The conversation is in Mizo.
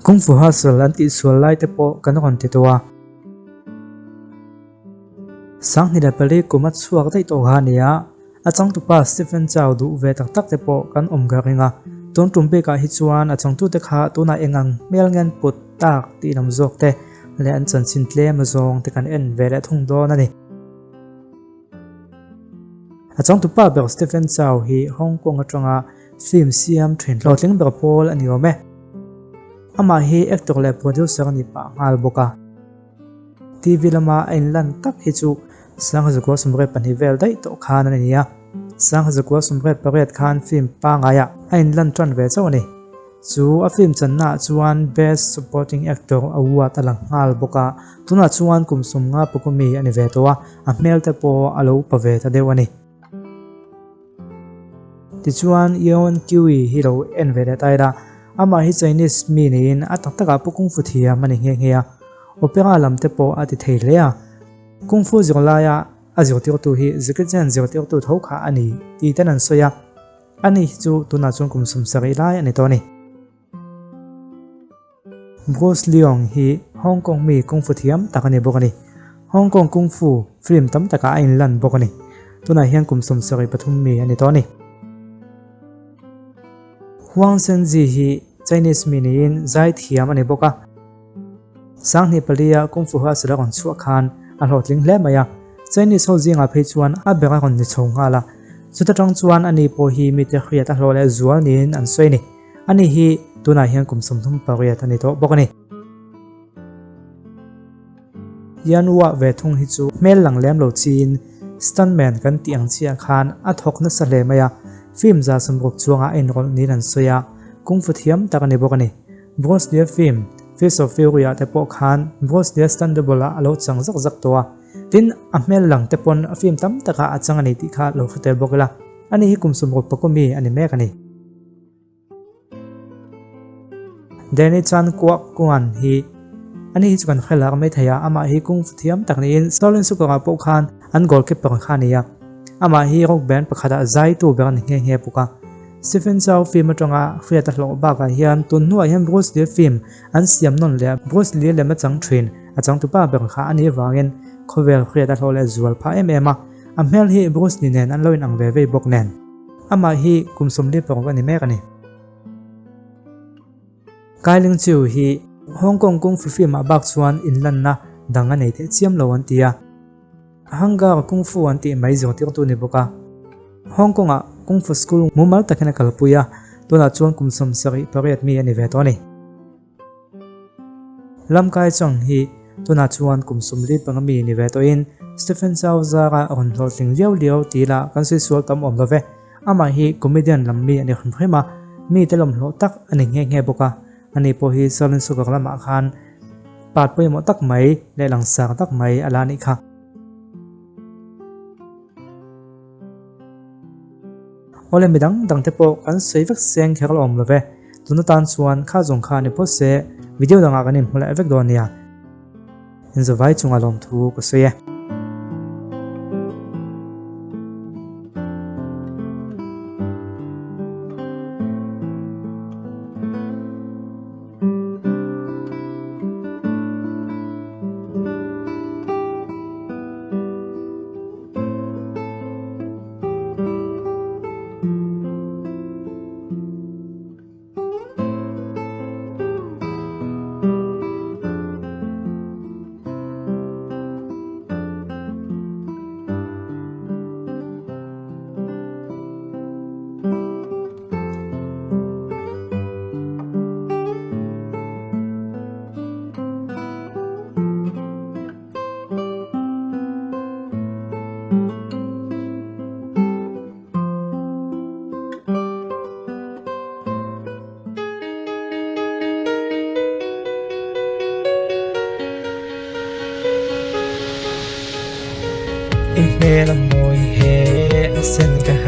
Kung Fu Hustle an tihsual lai te pawh kan rawn ti tawh a. 2004 kum a chhuak daih tawh kha a ni a, a changtupa Stephen Chow duh ve tak tak te pawh kan awm ka ring a. Tun tum bikah hi chuan a changtute kha tunah eng ang hmel ngen put tak tih lam zawk te leh an chanchin tlem azawng te kan en ve leh thung dawn a ni. A changtupa ber Stephen Chow hi Hong Kong atanga film siam thin hlawhtling ber pawl a ni awm e. Amah hi actor leh producer a ni pah nghal bawk a. TV lama a inlan tak hi chu Sangzakua sumriat pahnih vel daih tawh khan a ni a. Sangzakua sumriat pariat khan film pangaiah a inlan tan ve chauh a ni. Chu a film channaah chuan Best Supporting Actor award a la nghal bawk a, tunah chuan kum sawmnga pukumi a ni ve tawh a, a hmel te pawh a lo upa ve ta deuh a ni. Tichuan Yeon Kiwi hi lo en ve leh ta ila, amah hi Chinese mi niin a tak takah pu kung fu thiam a ni nghe nghe a, opera lam te pawh a ti thei hle a, kung fu zirlaia a zirtirtu hi Jackie Chan zirtirtu tho kha a ni tih ten an sawi a. Ani hi chu tunah chuan kum 70 lai a ni tawh a ni. Bruce Leung hi Hong Kong mi kung fu thiam tak a ni bawk a ni. Hong Kong kung fu film tam takah a inlan bawk a ni. Tunah hian kum 73 mi a ni tawh a ni. Huang Shenji hi Chinese mi niin zai thiam a ni bawk a. 2004 a kung fu hustle a rawn chhuah khan a hlawhtling hle mai a. Chinese ho zingah phei chuan a ber a rawn ni chho nghal a, chuta tang chuan ani pawh hi mite hriat a hlawh leh zual niin an sawi a ni. Ani hi tunah hian kum 38 a ni tawh bawk a ni. Yanwa ve thung hi chu hmel lang lem lo chiin stuntman kan tih ang chiah khan a thawk nasa hle mai a, film 160 chuangah a inrawlh niin an sawi a, kung fu thiam tak a ni bawk a ni. Bruce Lee film Fist of Fury ah te pawh khan Bruce Lee stunt double ah a lo chang zak zak tawh a, tin a hmel lang te pawn a film tam takah a chang a ni tih kha lo hre tel bawk ila, ani hi kum 60 pakua mi a ni mek a ni. Danny Chan Kwok Kuan hi ani hi chu kan hre lar mai thei a, amah hi kung fu thiam tak niin Shaolin Soccer ah pawh khan an goalkeeper kha a ni a, amah hi rock band pakhatah zaitu ber a ni nghe nghe bawk a. Stephen Chow film atanga hriat a hlawh bakah hian tun hnuah hian Bruce Lee film an siam nawn leh a, Bruce Lee lem a chang thin, a changtupa ber kha a nih avangin khawvel hriat a hlawh leh zual phah em em a, a hmel hi Bruce Lee nen an lo inang ve vei bawk nen. Amah hi kum 46 a ni mek a ni. Kai Ling Chiu hi Hong Kong Kung Fu film ah bak chuan inlanna dang a nei teh chiam lo an ti a. Hangar Kung Fu an tih mai zirtirtu ni bawk a. Hong Kong ah Kung Fu School mumal takin a kalpui a, tunah chuan kum 78 mi a ni ve tawh a ni. Lam Kai Chang hi tunah chuan kum 45 mi ni ve tawhin Stephen Chow zara a rawn hlawhtling liau liau ti ila kan sawi sual tam awm lo ve. Amah hi comedian lam mi a ni hrim hrim a, mite lawmhlawh tak a ni nghe nghe bawk a. Ani pawh hi Shaolin Soccer lamah khan part pawimawh tak mai leh langsar tak mai a la anih kha. Awle midang dang te pawh kan sawi vek seng kher la awm lo ve. Tun atan chuan kha zawng kha ni phawt se video dangah kan inhmu leh vek dawn nia. Inzawvai chunga lawmthu ka sawi e. I hmel a mawi he a sen ka.